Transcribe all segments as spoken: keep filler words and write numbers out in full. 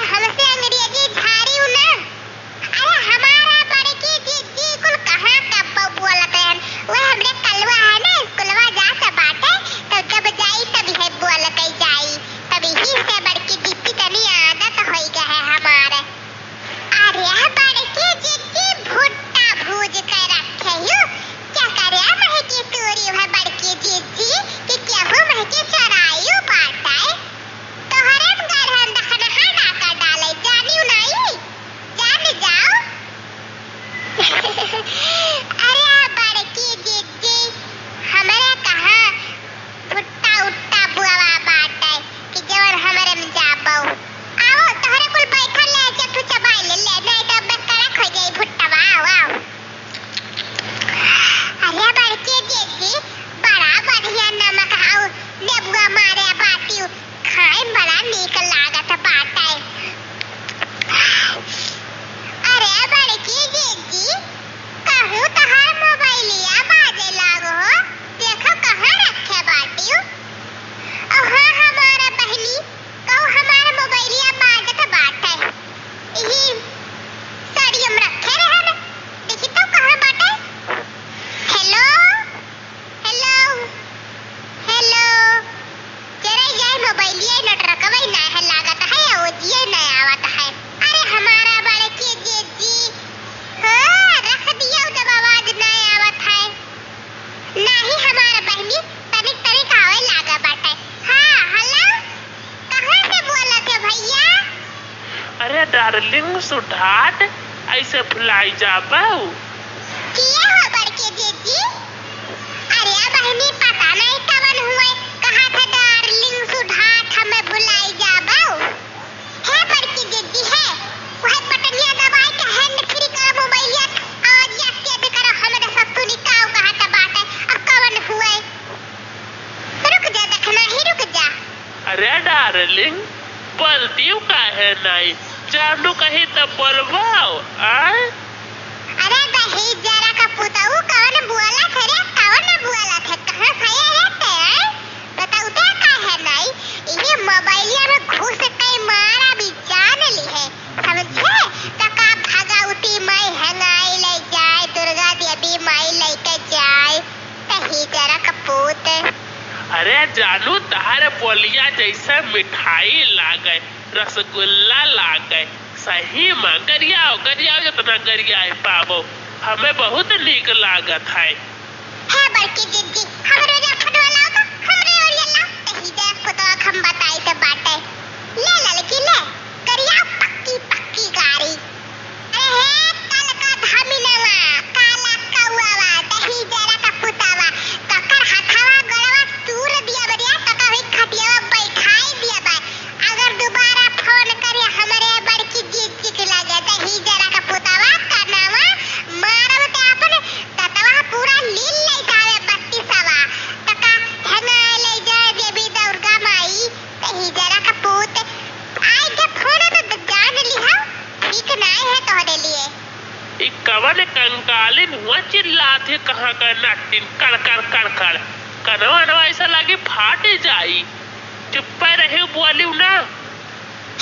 हमसे अंग्रेजी झारिउ ना। अरे हमारा बड़की जिज्जी कुल कहाँ कब्बो बोलत रहन। वह हमरे कलवा है ना, स्कूलवा जात बाटे, तो जब जाई तब है बोलत जाई। तब यही से बड़की जिज्जी तनी आदत होई गए है हमारे। अरे बड़की जिज्जी भुट्टा भूज के रखे यू। क्या करे महकी तूरी है बड़की जिज्जी कि केहू महकी चोरायू बाटे। तोहरे घर हम दखनहा डाका डाले, जानियो नाई, जान जाओ। अरे बड़की जिज्जी, हमरे कहाँ भुट्टा उट्टा बुआवा बाटे कि जवन हमरे में जाबो। आओ, तोहरे कुल बैठल ले, एक ठो चबाई ले ले, नहीं तो अब कड़क हो जाई भुट्टवा, आओ, आओ। अरे बड़की जिज्जी, बड़ा बढ़िया नमक आउ नेबुआ मारे बाटी, खाए में बड़ा नीक लागत बाटे। अरे बड़की जिज्जी, कहूँ तोहार मोबाइलिया बाजे लागो हो, देखो कहाँ रखे बाटी। ओ हाँ, हमारा बहिनी, कहूँ हमारा मोबाइलिया बाजत बाटे। इही साड़ी हम रखे रहन, देखी तो कहाँ बाटे। हेलो, हेलो, हेलो। जरा यही मोबाइलिया नटरकवई ना है, लागत है, ओ जिये ना आवत है। अरे हमारा बड़की जिज्जी, हाँ, रख दिया जब आवाज ना आवत है। नाही हमारा बहिनी, तनिक तनिक आवे लागा बाटे। हाँ, हेलो, कहाँ से बोलत है भैया? अरे डार्लिंग सुधाट, ऐसे भुलाई जाबू? किया हो बड़की जिज्जी? अरे बहिनी, पता नहीं कवन हुए, कहा था डार्लिंग सुधाट, हमें भुलाई जाबू। हे बड़की जिज्जी हे, वह बटनिया दबाई के hand free करो मोबाइलिया, आवाजिया तेज करो, हमरे ससुनी काऊ कहा था बाटे, अब कवन हुए? रुक जा, दखना ही रुक जा। अरे डार्लिंग, बोलती हूँ काहे नहीं? जानू कही तब बोलवाओ, आय? अरे दही जरा का पुतऊ कौन बोला थे रे? कौन बोला थे? कहाँ से आया रे ते, आय? बताऊ ते काहे नहीं? ये मोबाइलिया में घुस के मारा भी जान ली है, समझे? तो का भगवती माई हंगाई ले जाए, दुर्गा देवी माई लेके जाए। तही जरा कपूत। अरे जानू, तहार बोलिया जैसे मिठाई लागे, रसगुल्ला लागे। सही में गरियाओ, गरियाओ, जितना गरियाए पावो। हमें बहुत नीक लागत है। हे बड़की जिज्जी, हमरे ओरिया फोटो लाओ तो, हमरे ओरिया लाओ। तही जरा फोटो हम बताई तो बाटे। ले ललकी ले, गरियाओ पक्की पक्की गारी। अरे हे काल का धामिनवा, काला कौआवा, दही जरा का पुतावा, तकर हथवा गोड़वा तूर दिया बरिया, तका हुई खटियावा बैठाई दिया बा। अगर दोबारा फोन करे हमरे बड़की जिज्जी के लगे, दही जरा का पुतावा, कनावा मारब ते अपन ततवा पूरा लील ले जावे बत्तीसवा, तका हेंगा ले जाए देवी दुर्गा माई, दही जरा का पूत। आई के फोन तो जान लिहा, ठीक नाय है तोहरे लिए। ई कवन कंकालिन हुआ चिल्लात है, कहाँ का नट्टिन कड़ कड़ कड़ कड़। कनवा नवा ऐसा लागे फाट जाई। चुप्पे रहे, बोलिउ ना।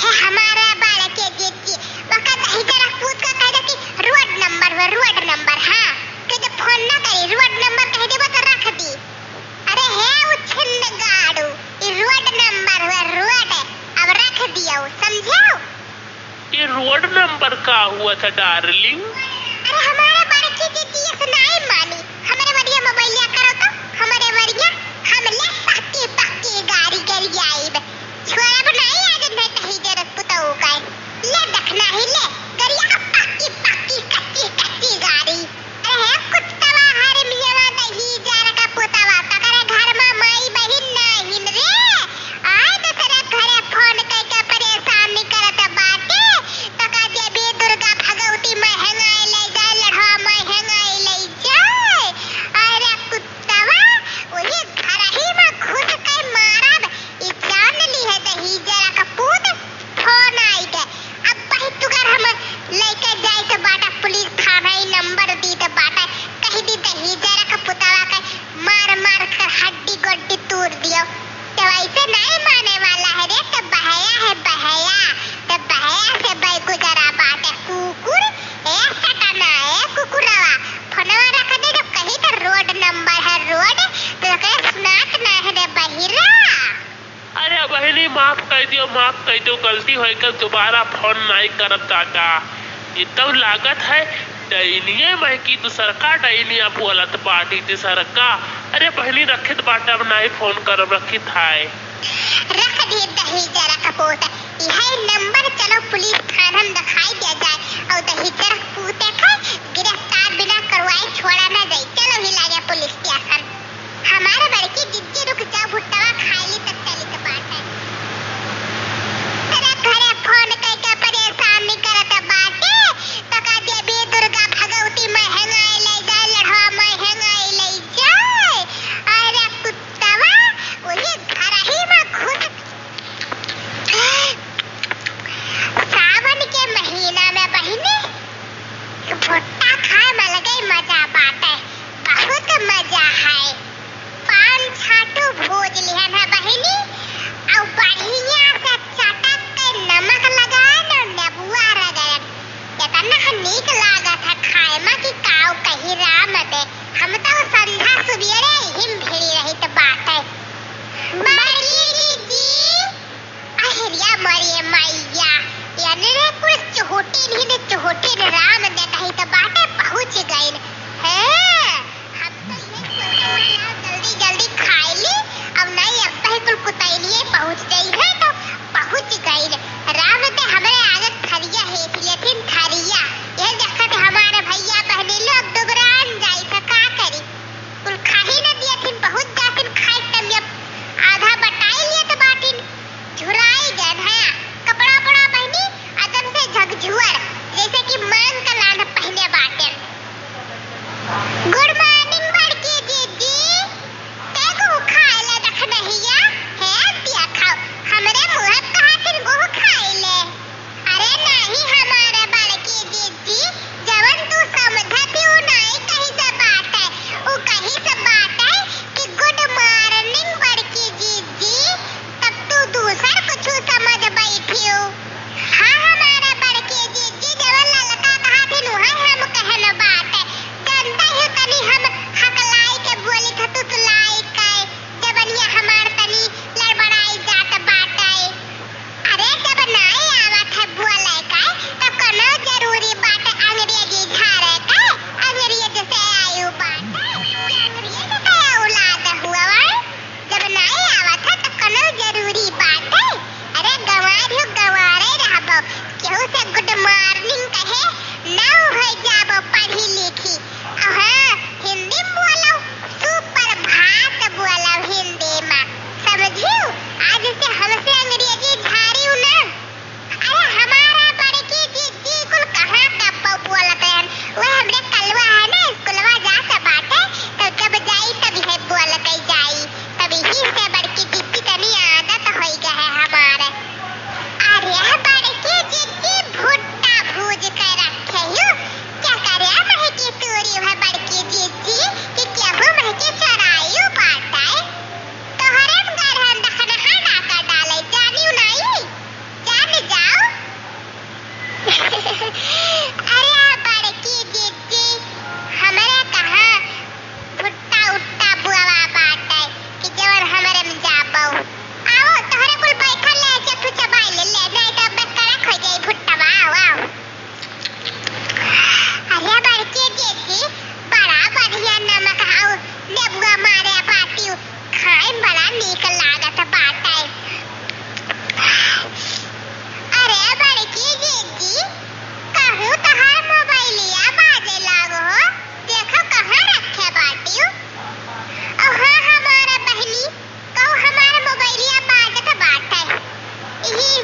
हे हमारा बालक के जिज्जी, वका दही जरा पूत का कह दे कि रोड नंबर हुआ, रोड नंबर, हाँ। के जब फोन ना करी, रोड नंबर कह देबो तो रख दी। अरे हे उछिन्न गाड़ू, ई रोड नंबर हुआ, रोड, अब रख दियो, समझो? ये रोड नंबर का हुआ था, डार्लिंग? अरे, हमारे बड़की जिज्जी ऐसे नाई मानी। हमरे बढ़िया मोबाइलिया करो तो, हमरे बढ़िया, हम ले पक्की, पक्की गाड़ी गरियाइब। छोड़ब नाई आज नहीं कहीं जरूरत पुतऊ का। ले दखना ही ले, गरिया पक्की, पक्की, कच्ची, कच्ची गाड़ी। अरे हे कुत्तवा, हरमियवा दही जरा का पुतवा, तकरे घर मा माई बहिन नाहिन रे। आय दूसरे घरे फोन कइके परेशानी करत बाटे, तका देवी दुर्गा भगवती महंगाई ले जाए, लड़वा महंगाई ले जाए। अरे कुत्तवा, वही घरही मा घुस के मारब, ई जान ली है दही जरा तो गलती होइगा, दोबारा फोन नाहीं करब दादा। ई तो लागत है डैनिये महकी, दुसरका डैनिया बोलत बाटी, तिसरका। अरे बहिनी, रखित बाटे, अब नाहीं फोन करब, रखित है। रख दे दहिजरा कपूत, इहै नंबर, चलो पुलिस थाना में देखाई दिया जाए। और दहिजरा कपूत के गिरफ्तार बिना करवाए छोड़ा ना जाई। चलो ही लागे पुलिस स्टेशन। हमार बड़की जिज्जी रुक जाओ, भुट्टवा खाइली तब चलित बाटे। तेरे घरे फोन कइके परेशानी करत बाटे, तो कह दे, "बे दुर्गा भगवती महँगाई ले जाए, लड़वा महँगाई ले जाए।" अरे कुत्तवा, वही घर ही में घुस। सावन के महीना में बहिनी, भुट्टा खाए में अलगे मजा बाटे, बहुत मजा है। पान छाटू भूज लिहन है बहिनी, और बढ़िया से चटक के नमक लगाए न नेबुआ रगड़न। इतना नीक लागत है खाए में कि काऊ कही राम दे। हम तो संझा सुबेरे हिम भिड़ी रहित बाटे। बड़की दीदी, अहिरिया मरिये मैया, यानी रे कुल चोहटिन ही ने चोहटिन राम दे कही तो बाटे पहुँच गइन। हैं, हम तो ये सोचे ना जल्दी जल्दी खाई ली, अब नहीं अब कहीं कुल कुतैनिये पहुँच गई है तो पहुँच गइन। राम दे हमरे आगे थरिया हेठ लेथिन थरिया, ये देखत हमारे भैया बहनी लोग दुबरान जाई तो का करी। कुल खाही न दियथिन, बहुत जातिन खाए तब अब आधा बटाई लियत बाटिन। झुराई गए हैं कपड़ा उपड़ा बहिनी, अदम से झकझुअर, जैसे कि मांग का लांध पहिने बाटेन। Good morning बड़की जीजी, ते गो खाए ले रख नहिया, हे दिया खाओ, हमरे मुँह कहा फिर गो खाए ले। अरे नाही हमार बड़की जीजी, जवन तू समझत ही उ नाही कही से बाटे। उ कही से बाटे कि good morning बड़की जीजी, तब तू दूसर कुछु समझ बैठियो। हाँ हमार बड़की जीजी, जवन ललका कहत ही उहे हम कहन बाटे। जनता ही तनी हम हकलाई के बोली थतुतलाई के, जबनिया हमार तनी लड़बड़ाई जात बाटे। अरे जब नाई आवत है बोले का, तब कौनो जरूरी बात अंग्रेजी झाड़े का, अंग्रेज से आयु बात, अंग्रेज के औलाद हुआ है। जब नाई आवत है तब कौनो जरूरी बात है। अरे गंवार हो गंवारे रहबो, केहू से good morning कहे ना हो जाबो पढ़ी लिखी। हाँ, हिंदी में बोलो, सुप्रभात बोलो हिंदी में, समझियो? आज से हमसे अंग्रेजी झाड़ियो ना। अरे हमारा बड़की जीजी कुल कहाँ का प-, बोलत रहन, वह हमरे कलवा है ना, स्कूलवा जात बाटे, तो जब जाई तब है बोल के जाई, तब यही से बड़की जीजी तनी आदत होई गए है हमारे। अरे बड़की जीजी भुट्टा भूज के रखे हो, क्या करे महकी तूरी है बड़की जीजी कि केहू महकी चोरायु बाटे। तोहरे में गरहन दखन है ना का डाले, जानियो नाई, जान जाओ। अरे बड़की जीजी, हमरे कहाँ भुट्टा उट्टा बुआवा बाटे कि जवन हमरे में जाबो। आओ, तोहरे कुल बैठल ले, चटू चबाई ले, ले, नहीं तो अब कड़क हो जाई भुट्टा, आओ, आओ। अरे बड़की जीजी, बड़ा बढ़िया नमक हाउ, नेबुआ मारे बाटियो, खाए में बड़ा नीक लागत बाटे। अरे बड़की जीजी, कहूँ तोहार मोबाइलिया बाजे लागो हो, देखो कहाँ रखे बाटियो। ओ हाँ हमारा बहिनी, कहूँ हमार मोबाइलिया बाजत बाटे। इही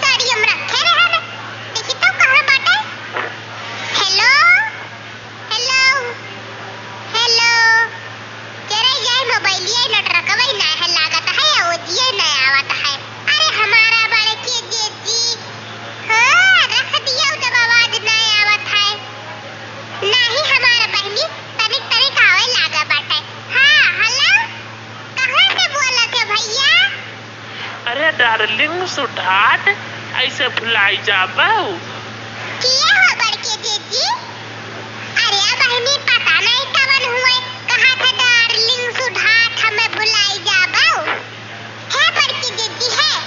साड़ी हम रखे रहन। देखी तो कहाँ बाटे? Hello, hello, hello। जरा यही मोबाइलिया network वही ना है लागत है, या ओजिए ना आवत है। अरे हमारा बड़की जीजी, हाँ, रख दिया जब आवाज ना आवत है। नाही हमारा बहिनी, तनिक तनिक आवे लागा बाटे। हाँ, hello। कहाँ से बोलत है भैया? अरे darling sweetheart, ऐसे भुलाई जाबू? किया हो बड़की जीजी? अरे बहिनी पता नहीं कवन हुए, कहा था darling sweetheart हमें भुलाई जाबू। है बड़की जीजी है,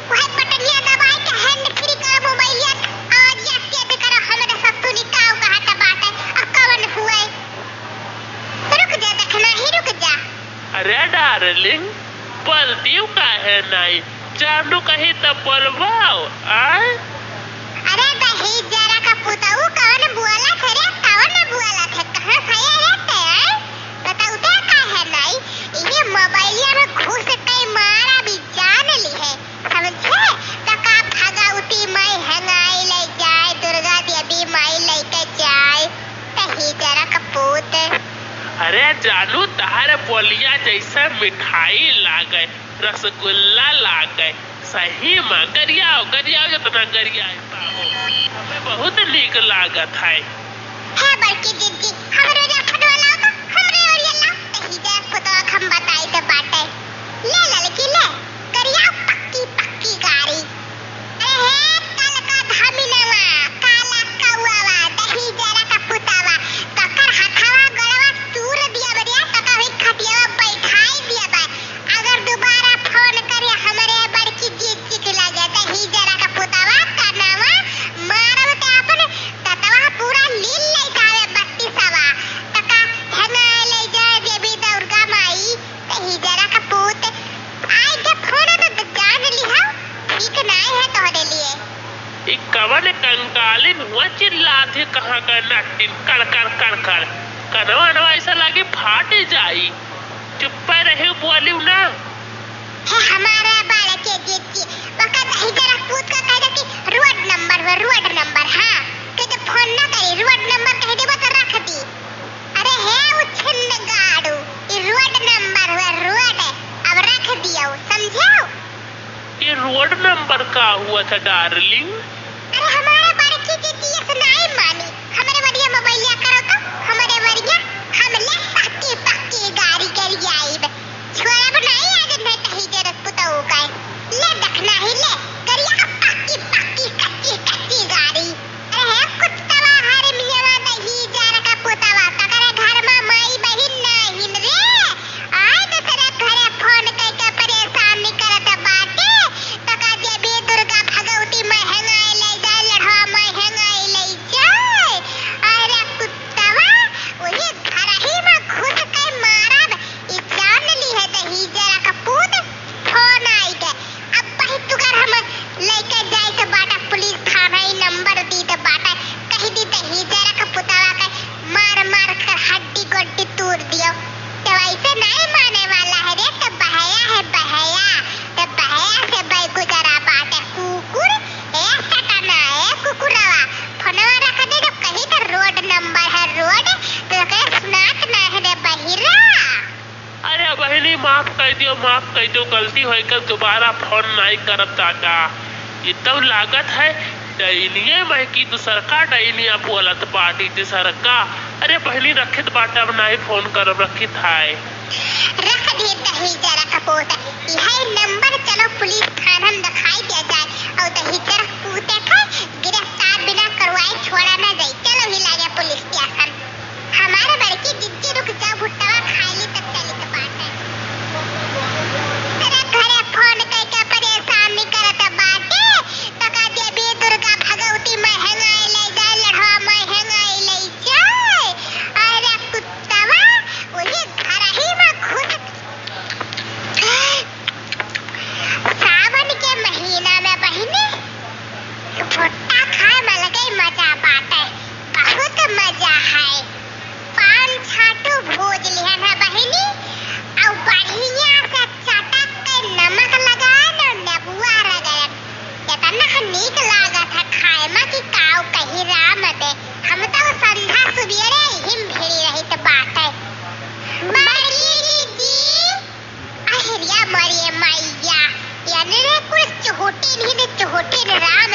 वह पटनिया डार्लिंग, बोलतिउ काहे नाई? जानू कही त बोलवाओ, आय? अरे दही जरा का पुतऊ, कौन बोलत है रे? कौन बोलत है? कहाँ से आया रे ते, आय? बताऊ ते काहे नाई? ये मोबाइलिया में घुस के मारा भी जान ली है। समझे? त का भगवती माई हेंगाई लइ जाए, दुर्गा देवी माई लइके जाए, दही जरा का पूत। अरे जानू, तहर बोलिया जैसे मिठाई लागे, रसगुल्ला लागे। सही में, गरियाओ, गरियाओ, जितना गरियाए पाओ। हमें बहुत नीक लागत है। हे बड़की जिज्जी, हमरे ओरिया फोनवा लाओ तो, हमरे ओरिया लाओ। दही जरा पुतवा हम बताई त बाटे। ले ललकी ले, गरिया पक्की पक्की गारी। अरे हे काल का धामिनवा, काला कौआवा, दही जरा का पुतवा, तकर हथवा गोड़वा तूर दिया बरिया, तकर हुई खटियावा बैठाई दिया बा। अगर दोबारा फोन करे हमरे बड़की जिज्जी के लगे, दही जरा का पुतवा, कनवा मारब ते अपन दतवा पूरा लील लइकावे बत्तीसवा। तका हेंगा ले जाए देवी दुर्गा माई, दही जरा का पूत। आई के फोन तो जान लिहा, ठीक नाई है तोहरे लिए। ई कवन कंकालिन हुआ चिल्लात है, कहाँ का नटिन, कड़, कड़, कड़, कड़। कनवा, नवा ऐसा लागे फाट जाई। चुप्पे रहे, बोलिउ ना। हे हमारा बालक के जिज्जी, वका दही जरा पूत का कह दे कि रोड नंबर हुआ, रोड नंबर, हाँ। के जब फोन ना करी, रोड नंबर कह देबो तो रख दी। अरे हे उछिंद गाड़ू, ई रोड नंबर हुआ, रोड, अब रख दियो, समझो? ये रोड नंबर का हुआ था डार्लिंग? अरे हमारे बड़की जिज्जी ऐसे नाई मानी, हमरे बढ़िया मोबाइलिया करो तो, हमरे बढ़िया, हम ले पक्की पक्की गाड़ी करी आईब। छोड़ब नाई आज नहीं कही जरूरत पुतऊ का। ले देखना ही ले, करिया पक्की पक्की कच्ची कच्ची गाड़ी। अरे हे कुत्तवा हरमियावा दही जरा का पुतवा, तकरे घर मा माई बहिन नाहिन रे। आय दूसरे घरे फोन कइके परेशानी करत बाटे, तका देवी दुर्गा भगवती महंगाई ले जाए, लड़वा महंगाई ले जाए। अरे कुत्तवा, वही घरही मा घुस के मारब, ई जान ली है दही जरा का पूत, फोन आई गए। अब बही तुगर हम लइके जाइत बाटा पुलिस थाना, ई नंबर दीत बाटा, कही दी दही जरा का पुतवा के मार मार कर हड्डी गोड्डी तूर दियो। तो ऐसे नहीं माने वाला है रे, तो बहया है बहया, तो बहया से बैगुजरा बाटे कुकुर, ए सटाना, ए कुकुरवा, फोनवा रख दे, जब कही तो रोड नंबर है रोड, तो के सुनात ना है रे बहिरा। अरे बहिनी, माफ कइ दियो, माफ कइ दियो, गलती होइ गल, दोबारा फोन नाई करब दादा। ई तब लागत है डैनिये महकी, दूसरका डैनिया बोलत बाटी तीसरका। अरे बहिनी, रखित बाटा, अब नाई फोन करब, रखित है। रख दे दही जरा का पूत, यही नंबर, चलो पुलिस थाना में दिखाई दिया जाए, और दही जरा पूत के गिरफ्तार बिना करवाए छोड़ा ना जाए। चलो ही लागे पुलिस स्टेशन। हमार बड़की जिज्जी रुक जा, भुट्टवा खाइली तब चली के बाटे। तेरे घरे फोन कइके परेशानी करत बाटे, तका देवी दुर्गा भगवती महंगाई ले जाए, लड़वा महंगाई ले जाए। अरे कुत्तवा, वही घरही मा घुस। सावन के महीना में बहिनी, भुट्टा खाए में अलगे मजा बाटे, बहुत मजा है। पान छाटू भूज लिहन है बहिनी, अउ बढ़िया से चटक के नमक लगाए न नेबुआ रगड़न। इतना नीक लागत है खाए में कि काऊ कही राम दे। हम तो संझा सुबेरे हिम भिड़ी रहित बाटे। बड़की दीदी, अहिरिया मरिये मैया, यानी रे कुल चोहटी नहीं रे, चोहटी रे राम